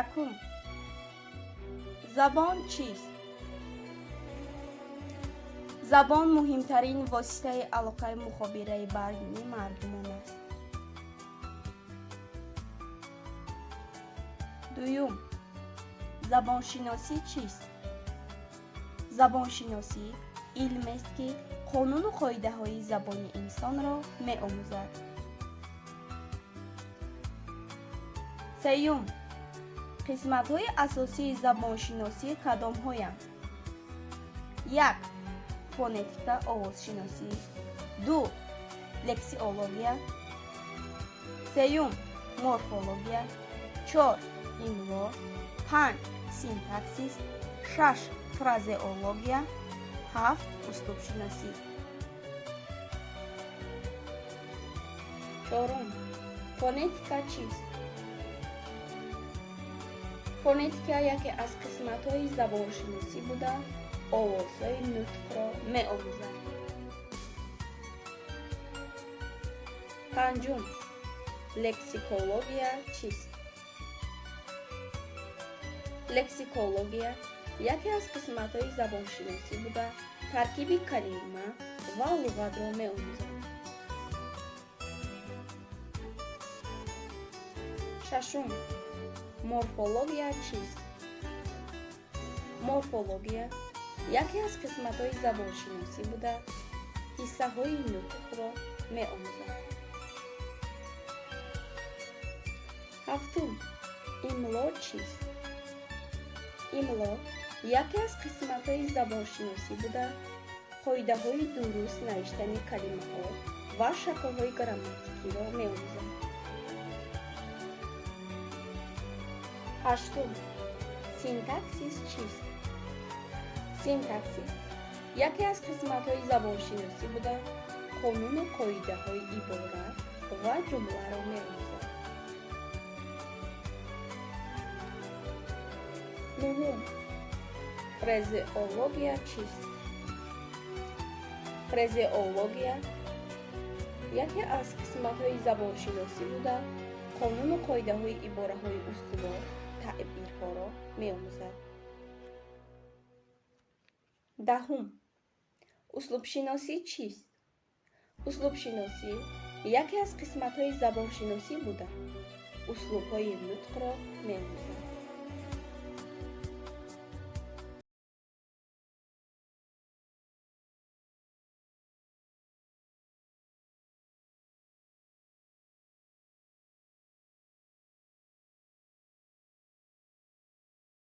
Якум: забон чист? Забон муҳимтарин воситаи алоқаи мухобираи байни мардумон аст. Дуюм: забоншиносӣ чист? Забоншиносӣ илмест, ки қонуну қоидаҳои забони инсонро меомӯзад. Сеюм: қисматҳои асосии забоншиносӣ кадомҳоянд? Як: фонетика, овозшиносӣ. Ду: лексиология. Сеюм: морфология. Чор: имло. Панҷ: синтаксис. Шаш: фразеология. Ҳафт: услубшиносӣ. Чорум: фонетика чист? Фонетика яке аз қисматҳои забоншиносӣ буда, овозҳои нутқро меомӯзад. Панҷум: лексикология чист? Лексикология яке аз қисматҳои забоншиносӣ буда, таркиби калима ва луғатро меомӯзад. Шашум: морфология чист? Морфология яке аз қисматҳои забоншиносӣ буда, ҳиссаҳои нутқро меомӯзад. Ҳафтум: имло чист? Имло яке аз қисматҳои забоншиносӣ буда, қоидаҳои дуруст навиштани калимаҳо ва шаклҳои грамматикиро меомӯзад. Ҳаштум: синтаксис чист? Синтаксис яке аз қисматҳои забоншиносӣ буда, қонуну қоидаҳои ибора ва ҷумларо меомӯзад. Нуҳум: фразеология чист? Фразеология яке аз қисматҳои забоншиносӣ буда, қонуну қоидаҳои ибораҳои устувор, таъбирҳоро меомӯзад. Даҳум: услубшиносӣ чист? Услубшиносӣ яке аз қисматҳои забоншиносӣ буда, услубҳои нутқро меомӯзад.